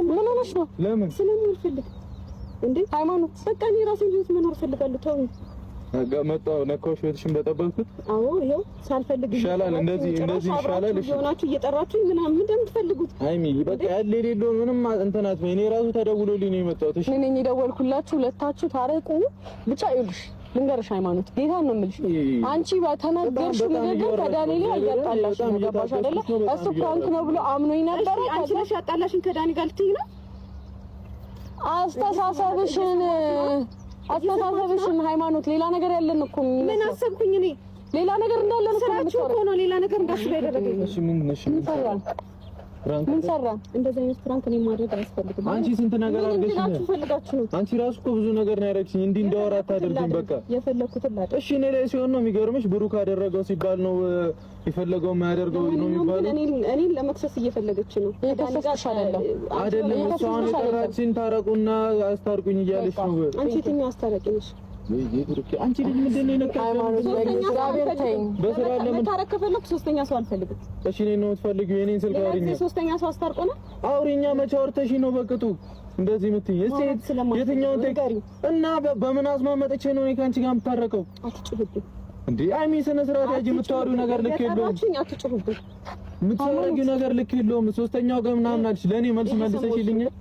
ምን ሆነሽ ነው? ለምን? ስለማልፈልግ። እንዴ ሃይማኖት፣ በቃ እኔ ራሴን ህይወት መኖር እፈልጋለሁ። ተው። መጣሁ፣ ነካሁሽ፣ ህይወትሽን በጠበቅኩት። አዎ፣ ይኸው ሳልፈልግ ይሻላል፣ እንደዚህ እንደዚህ ይሻላል። እሺ ሆናችሁ እየጠራችሁኝ ምናምን እንደምትፈልጉት። ሃይሚ፣ በቃ ያለ የሌለውን ምንም እንትን አትበይ። እኔ ራሱ ተደውሎልኝ ነው የመጣሁት። እሺ። እኔ ነኝ የደወልኩላችሁ። ሁለታችሁ ታረቁ ብቻ። ይኸውልሽ፣ ልንገርሽ ሃይማኖት፣ ጌታን ነው የምልሽ። አንቺ በተናገርሽው ንግግር ከዳኒ ላይ እያጣላሽ ነው። ገባሽ አይደለ? እሱ prank ነው ብሎ አምኖኝ ነበረ። አንቺ ነሽ ያጣላሽን ከዳኒ ጋር ልትይ ነው? አስተሳሰብሽን ሃይማኖት፣ ሌላ ነገር ያለን እኮ። ምን አሰብኩኝ እኔ? ሌላ ነገር እንዳለን እኮ ስራችሁ እኮ ነው ሌላ ነገር እንዳስብ ያደረገኝ። እሺ ምን? እሺ ምን ሰራን? ምን ሰራን? እንደዚህ አይነት prank እኔ ማድረግ አያስፈልግም። አንቺ ስንት ነገር አድርገሽ ነው ፈልጋችሁ ነው። አንቺ ራሱ እኮ ብዙ ነገር ነው ያደረግሽኝ። እንዲህ እንዳወራ አታደርጊም። በቃ የፈለኩትን ላድርግ። እሺ እኔ ላይ ሲሆን ነው የሚገርምሽ። ብሩክ አደረገው ሲባል ነው የፈለገው የማያደርገው ነው የሚባለው። እኔን ለመክሰስ እየፈለገች ነው። የከሰስኩሽ አይደለም። አይደለም፣ እሷ አሁን የጠራችኝ ታረቁና አስታርቁኝ እያለች ነው። አንቺ የትኛው አስታራቂ ነሽ? አንቺ ልጅ ምንድን ነው የነካሽ? ሃይማኖት፣ በእግዚአብሔር ተይኝ። በስራ ለምን መታረቅ ከፈለኩ ሶስተኛ ሰው አልፈልግም። እሺ እኔን ነው የምትፈልጊው? የኔን ስልክ አውሪኝ። ሶስተኛ ሰው አስታርቆና አውሪኛ። መቼ አውርተሽኝ ነው በቅጡ እንደዚህ የምትይኝ? እስኪ የትኛውን ቴክ እና በምን አስማመጥቼ ነው እኔ ከአንቺ ጋር የምታረቀው? አትጩህብኝ እንዴ አይሚ፣ ስነ ስርዓት ያጂ። የምታወሪው ነገር ልክ የለውም። አትጩህብኝ። የምታወሪው ነገር ልክ የለውም። ሶስተኛው ጋር ምናምን አልሽ። ለእኔ መልስ መልሰሽልኛል።